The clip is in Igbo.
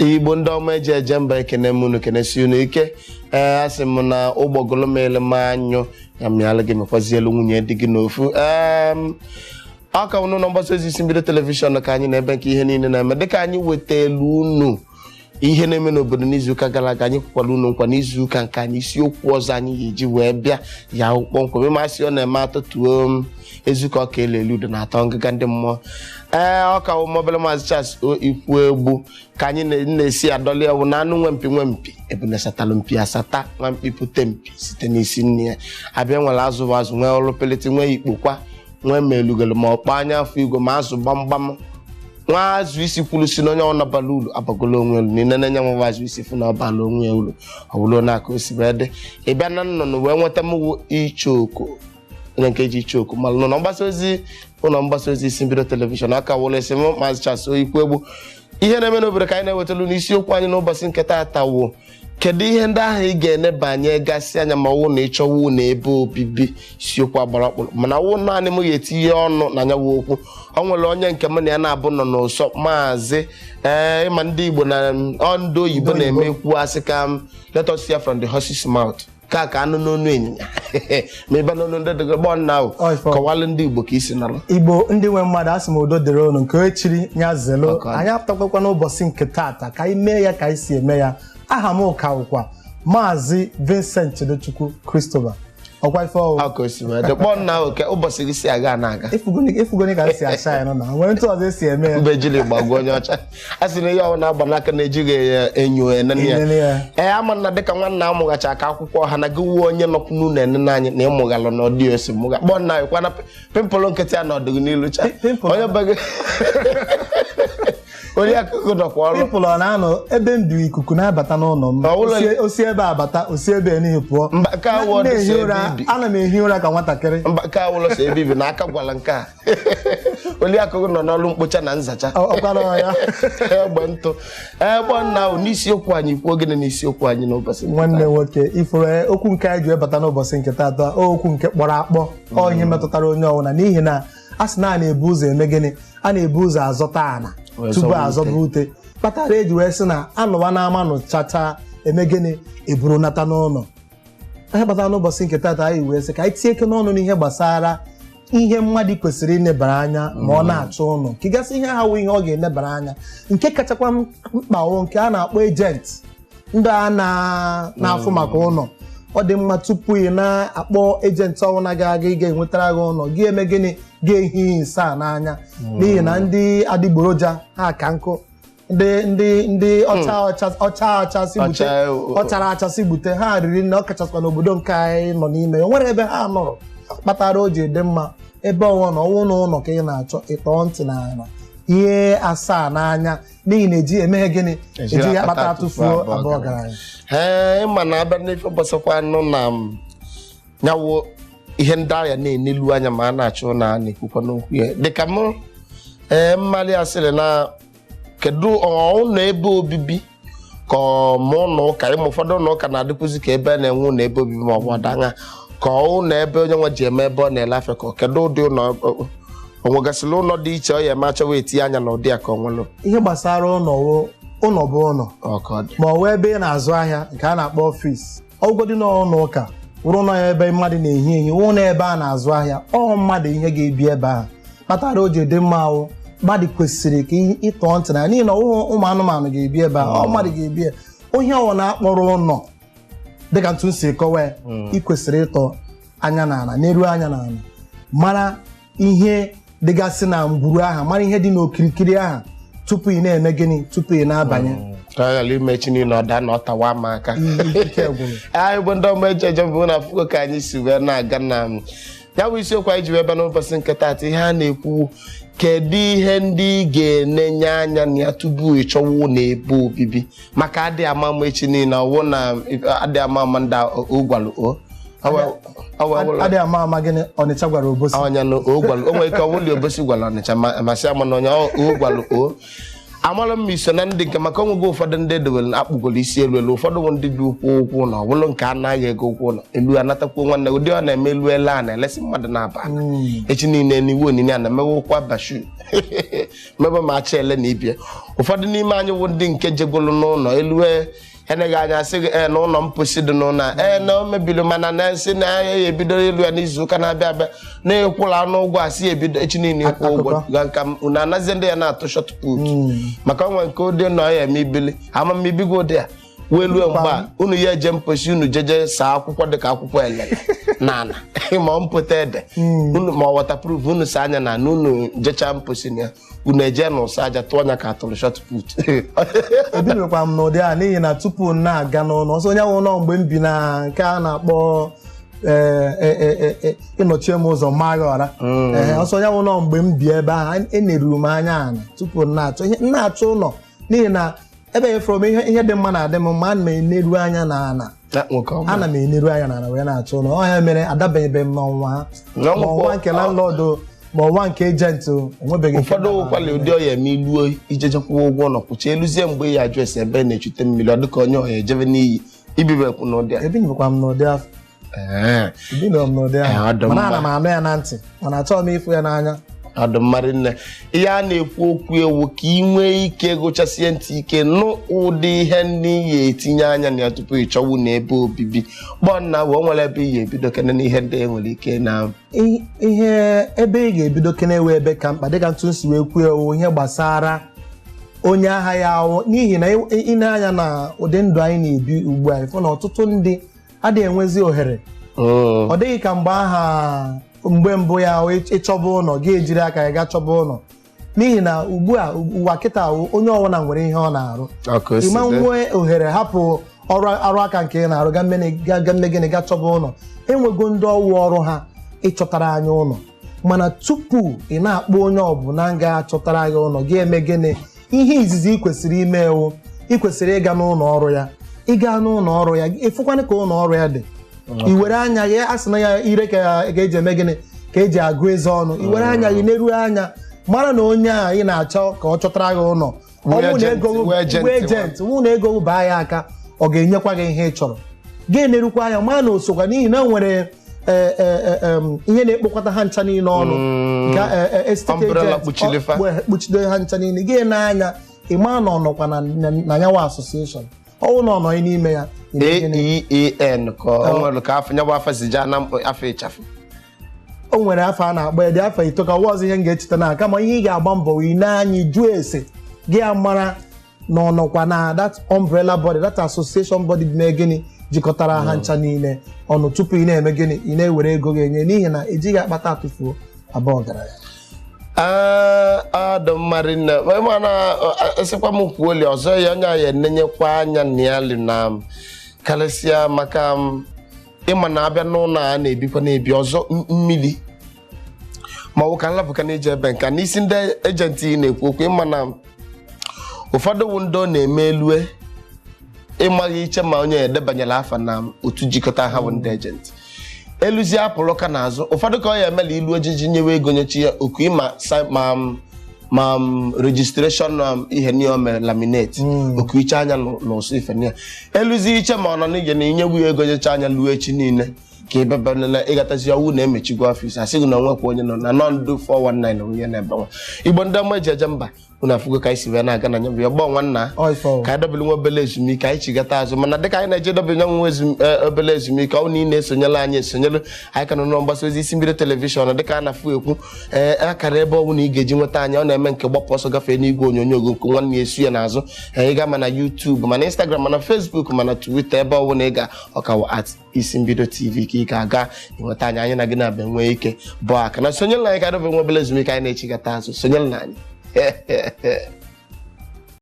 Igbo ndị ọma eji eje mba, ekene m unu, kenesi unu ike. Ee, asị m na ụgbọgụlụ m ele m anyụ ya mịalụ gị, mekwazi elu nwunye dị gị n'ofu. Ee, ọ ka n'ụlọ mgbasa ozi Isi Mbido Television ka anyị na-ebe nke ihe niile na-eme. Dịka anyị wetelu unu ihe na-eme n'obodo n'izuụka gara aga, anyị kwukwara unu nkwa n'izuụka nke anyị, isiokwu ọzọ anyị ga-eji wee bịa ya kpọmkwem. Ịmasị ọ na-eme atụtuo m ezuka ọka elu elu udo na-atọ ngịga ndị mmụọ. Ee, ọ ka wụ mobile Maazị Charles O Ikwu Egbu ka anyị na-esi adọli ewu na anụ nwempi nwempi ebune satalụ mpi asata nwa mkpi pụte mpi site n'isi nne ya. Abịa nwere azụ bụ azụ, nwee ọrụ peliti, nwee ikpokwa, nwee ma elugelu ma ọkpọ anya afọ igwe, ma azụ gbamgbam, nwa azụ isi kwuru si na onye ọ nabala uru abagolo onwe elu na inene nwa azụ isi fụ na ọbala onwe ya uru. Ọ bụrụ na aka o si wee dị, ị bịa na nnụnụ wee nweta mụwụ ichoku, onye nke ji ichoku malụ n'ụlọ mgbasa ozi, ụlọ mgbasa ozi Isi Mbido Television. Aka wụlụ esi m Maazị Charles Ikwu Egbu. Ihe na-eme n'obodo ka anyị na-ewetelu n'isiokwu anyị n'ụbọchị nke taata wụ: kedu ihe ndị ahụ ị ga-enebanye gasị anya ma wụ na ịchọwa ụlọ ebe obibi? Isiokwu agbara ọkpụrụ, mana wụ naanị m ga-etinye ọnụ na nyawa okwu. Ọ nwere onye nke m na ya na-abụ nọ n'ụsọ maazị. Ee, ịma ndị Igbo na ọ ndị oyibo na-eme ekwu asị ka m let us hear from the horse's mouth, ka anụ n'onu ịnyịnya ma ịba n'onu ndị dịgị gbọ nna ahụ. Ọ ife ọ. Kọwalụ ndị Igbo ka isi nọrọ. Igbo ndị nwe mmadụ, asị m udo dịrị unu, nke echiri ya zelo. Ọkọ. Anyị apụtakwakwa n'ụbọchị nke taata ka anyị mee ya ka anyị si eme ya. Aha m ka wụkwa Maazị Vincent Chidochukwu Christopher, ọkwa ife ọwụ. Ọ ka o si wee dị, kpọọ nna ahụ ka ụbọchị gị si aga na-aga. Ifugoni ka m si acha ya nọ na nwere ntụ ọzọ esi eme ya. Mbe jiri gbagwo onye ọcha, a sị na ihe ọbụla agba n'aka na-ejighị ya enyo enene ya. Enene ya. Ee, ama na dịka nwanna amụghacha ka akwụkwọ ha na gị wuo onye nọkwu n'ụlọ enene anyị na ịmụghalụ na ọdị esi mụga. Kpọọ nna anyị kwana pimple nkịtị a na ọdịghị n'ilu cha. Pimple. Onye be gị onye akụkụ nọkwa ọrụ. Pimple ọ na-anọ ebe m bi, ikuku na-abata n'ụlọ m. Ọ bụla- Osi ebe abata, osi ebe n'ihi pụọ. Mba, nke awụ ọ dị Na-ehi so ebe ụra. ibi. Ana m ehi ụra ka nwatakịrị. Mba, nke awụlọ so ebe ibi na aka gwara nke a oli akụkụ nọ n'ọrụ mkpocha na nzacha. Ọkwara ya. Egbe ntụ egbe nna ahụ n'isiokwu anyị kwuo gịnị n'isiokwu anyị n'ụbọchị nke Nwanne taa? nwoke ifuru okwu nke anyị ji webata n'ụbọchị nke taata, okwu nke kpọrọ akpọ, ọ ihe metụtara onye ọbụla, n'ihi na a sị na a na-ebu ụzọ eme gịnị? A na-ebu ụzọ azọta ana Wee tupu zọba azọba ute, kpatara eji wee sị na anụwa na-ama nụchacha eme gịnị? Eburu nata n'ụlọ. Ihe kpatara n'ụbọchị nke taata anyị wee sị ka anyị tinye eke n'ọnụ n'ihe gbasara ihe mmadụ kwesịrị inebara anya ma ọ na-achọ ụlọ, nke gasị ihe ha wụ ihe ọ ga-enebara anya, nke kachakwa mkpa wụ nke a na-akpọ agent, ndị a na-afụ maka ụlọ. Ọ dị mma tupu ị na-akpọ agent ọbụla ga-aga ị ga-enwetara gị ụlọ, gị eme gịnị? Ga-ehi nsaa n'anya, n'ihi na ndị adịgboroja ha ka nkụ, ndị ọcha ọcha ọcha ọcha si gbute. Ọcha- Ọ chara achasị gbute ha riri nne, ọ kachasịkwa n'obodo nke anyị nọ n'ime ya. O nwere ebe ha nọrọ kpatara o ji dị mma ebe ọnwụ na ọnwụ na ụlọ ka ị na-achọ, ịtọọ ntị n'ala ihe asaa n'anya, n'ihi na eji emeghe gịnị? Ejighị akpata atụfuo abụọ ọgaranya. Ee, ịma na abịa n'ife gbasakwa anụ na m, nyawo ihe ndị agha na-enelu anya ma a na-achọ na a na-ekwukwa n'okwu ya dịka mụ, ee, mmalị asịrị na kedu ụlọ ebe obibi ka ọ ma ụlọ ụka. Ịma ụfọdụ ụlọ ụka na-adịkwụzi ka ebe a na-enwe ụlọ ebe obibi, ma ọ bụ ọdaṅa ka ụlọ ebe onye nwe ji eme ebe ọ na-ele afịa, ka ọ kedu ụdị ụlọ o nwegasịrị ụlọ dị iche ọ ya eme achọwa etinye anya na ụdị ya ka ọ nwelụ. Ihe gbasara ụlọ wụ ụlọ bụ ụlọ. Ọ ka ọ dị. Ma ọ wee ebe ị na-azụ ahịa nke a na-akpọ office, ọgụgodị n'ụlọ ụka, wụrụ nọ ya ebe mmadụ na-ehi ehi, wụ na ebe a na-azụ ahịa, ọ mmadụ ihe ga-ebi ebe ahụ kpatara o ji dị mma ahụ mmadụ kwesịrị ka ịtọọ ntị na ya, n'ihi na ọwụghị ụmụ anụmanụ ga-ebi ebe ahụ, ọ mmadụ ga-ebi ya. Onye ọwụ na-akpọrọ ụlọ dịka ntụ si kọwa ya, ị kwesịrị ịtọ anya n'ala, n'eru anya n'ala, mara ihe dịgasị na ngwuru aha, mara ihe dị n'okirikiri aha tupu ị na-eme gịnị? Tupu ị na-abanye. Ka ọ ghara imechi niile ọ daa na ọ tawa m aka. Ike gwụrụ. Anyị bụ ndị ọma eji eje mbụ na afụgo ka anyị si wee na-aga na ya bụ isiokwu anyị ji wee bịa n'ụbọchị nke taata. Ihe a na-ekwu, kedu ihe ndị ị ga-enenye anya na ya tupu ị chọwa ụlọ ebe obibi? Maka adị ama ama echi niile ọwụ na adị ama ama ndị ogwalụ o Adịghị ama ama gịnị? Ọnịcha gwara Obosi. Ọnya na o gwalụ o nwere ike ọwụli Obosi gwara Ọnịcha, masị ama na onye o gwalụ o Amara m iso na ndị nke maka onwego ụfọdụ ndị edowere na akpụgoro isi elu elu, ụfọdụ bụ ndị dị ụkwụ ụkwụ na ọbụlụ nke anaghị ego ụkwụ ụlọ elu anatakwuo nwanne ụdị ọ na-eme elu ele a na-elesi mmadụ na-aba echi niile n'iwu onyinye a na-emewe ụkwa bashu mebe ma acha ele na ibie. Ụfọdụ n'ime anyị wụ ndị nke jegolu n'ụlọ elue eneghị anya sị gị ee na ụlọ mposi dị n'ụlọ a ee na o mebiri, mana na nsị na ya ebido elu ya n'izu ụka na-abịa abịa na-ekwụla anụ ụgwọ asị ya ebido echi niile ịkwụ ụgwọ Akụkọ. ga nka m unu anazie ndị ya na-atụ shot put maka onwe nke ụdị nọ ya eme ibili ama m ibigo ụdị a wee lue mgbe a unu ya eje mposi, unu jeje saa akwụkwọ dịka akwụkwọ elele na ana ma ọ mpụta ede unu ma waterproof unu saa anya na ana unu jechaa mposi na ya unu eje n'ụsọ aja tụọ anya ka atụrụ shot put. Ebirikwa m n'ụdị a n'ihi na tupu m na-aga n'ụlọ ọsọ onye nwụ nọ mgbe m bi na nke a na-akpọ ịnọchie m ụzọ maa gị ọra. Ee, ọsọ onye nwụ nọ mgbe m bi ebe ahụ eneruru m anya ala tupu m na-achọ ihe m na-achọ ụlọ, n'ihi na ebe ya fọrọ m ihe dị mma na-adị m mma. Ana m eneru anya n'ala. Na nwoke ọma. Ana m eneru anya n'ala wee na-achọ ụlọ. Ọ ya mere adabanyebeghị m n'ọnwa ha, Na ma ọnwa nke landlord o, ma ọnwa nke agent o, onwebeghị nke ụfọdụ dabara. ụkwali ụdị ọya eme iluo ijeje kwụwa ụgwọ ụlọ kwụcha eluzie mgbe ya ajụ ese ebe na-echute mmiri ọ dịka onye ọya ejebe n'iyi ibibekwu n'ụdị a. Ebinyekwa m n'ụdị afọ. Ee, Ebinọ m n'ụdị Ee, ọ ahụ dị mana mma. ana m anụ ya na ntị, mana achọghị m ịfụ ya n'anya. Ọdụmmarị nne, ihe a na-ekwu okwu ewu ka ị nwee ike gụchasie ntị ike nụ ụdị ihe ndị ị ga-etinye anya na ya tupu ị chọwu na ebe obibi kpọọ nna wee nwere ebe ị ga-ebido kene na ihe ndị e nwere ike na Ihe ebe ị ga-ebido kene ewe ebe ka mkpa dịka ntụ nsi wee kwuo ewu ihe gbasara onye agha ya ahụ, n'ihi na ị na-anya na ụdị ndụ anyị na-ebi ugbu a, ịfụ na ọtụtụ ndị adịghị enwezi ohere. Ọ dịghị ka mgbe aha mgbe mbụ ya ahụ ịchọba ụlọ gị ejiri aka ya gaa chọba ụlọ, n'ihi na ugbu a ụwa kịta ahụ, onye ọbụla nwere ihe ọ na-arụ. Ọkụ si ịma dị. nwee ohere hapụ ọrụ arụ aka nke ị na-arụ ga mme gịnị ga chọba ụlọ. Enwego ndị ọwụ ọrụ ha ịchọtara anyị ụlọ, mana tupu ị na-akpọ onye ọbụla ga-achọtara gị ụlọ gị eme gịnị, ihe izizi ị kwesịrị ime ewu ị kwesịrị ịga n'ụlọ ọrụ ya. Ịga n'ụlọ ọrụ ya, ịfụkwanụ ka ụlọ ọrụ ya dị, i were anya gị a sị na ya ire ka eji eme gịnị ka eji agụ eze ọnụ, i were anya gị neruo anya mara na onye a ị na-achọ ka ọ chọtara gị ụlọ, ọ Wee bụrụ na agent, ego wee agent, wee agent wụ na ego baa ya aka, ọ ga-enyekwa gị ihe ị chọrọ. Gị enerukwa anya maa na osokwa, n'ihi na o nwere ihe na-ekpokọta ha ncha niile ọnụ nke estate Umbrella agent, kpuchiri fa. kpuchide ha ncha niile. Gị na-anya ị maa na ọ nọkwa na nyawa association, ọwụ na ọ nọghị n'ime ya, ị na gịnị? AEAN ka ọ nwere ka afọ nyabụ afọ si jaa na afọ ịchafụ. O nwere afọ a na-akpọ ya dị afọ ito ka ọwa ọzọ ihe m ga-echeta na kama ihe ị ga-agba mbọ wee na-anya jụọ ese gị amara na ọ nọkwa na that umbrella body, that association body dị na gịnị jikọtara ha ncha niile ọnụ tupu ị na-eme gịnị ị na-ewere ego ga-enye, n'ihi na ejighị akpata atụfuo abụọ ọgaranya. Ọ dị mma rinne, mana esikwa m kwuoli ọzọ ya onye ya enenyekwa anya na ya li na karịsịa maka m, ịma na abịa n'ụlọ a na-ebikwa na-ebi ọzọ mmiri ma ọ bụ ka nlapụka na-eji ebe nka n'isi ndị ejenti ị na-ekwu okwu, ịma na ụfọdụ wụ ndị ọ na-eme elue ịmaghị iche ma onye edebanyere afa na otu jikọta ha bụ ndị ejenti eluzie apụrụ ka n'azụ ụfọdụ ka ọ ya emela ilu ojiji nyewe ego nyechi ya oku ịma ma registration ihe niile o mere laminate oku iche anya n'ụsọ ife niile eluzie iche ma ọ nọ n'ije na inyewu ya ego nyecha anya luo echi niile ka ịbịabanela ịgatazi ọwụ na emechigwo ọfịs asị gị na onwekwa onye nọ na nọ ndụ 419 onye na-ebe nwa Igbo ndị ọma eji eje mba unu afụgo ka anyị si wee na-aga na nyabụ ya gbọọ nwanna Ọ ife ọ. ka anyị dobere nwa obele ezumike anyị chigata azụ, mana dịka anyị na-eje dobere nwa obele ezumike ọ na ị na-esonyela anyị esonyelu anyị ka nọ n'ụlọ mgbasa ozi isi mbido telivishọn dịka a na-afụ ekwu ee akara ebe ọ bụla ị ga-eji nweta anyị ọ na-eme nke gbapụ ọsọ gafee n'igwe onyonyo gị nke nwanne ya esu ya n'azụ. Ee, ị ga ma na YouTube, mana Instagram, mana Facebook, mana Twitter, ebe ọ bụla ị ga ọkawa at isi mbido TV ka ị ga-aga ịnweta anyị anyị na gị na-abịa nwee ike bụ aka na sonyela anyị ka dobere nwa obele ezumike anyị na-echigata azụ sonyela anyị.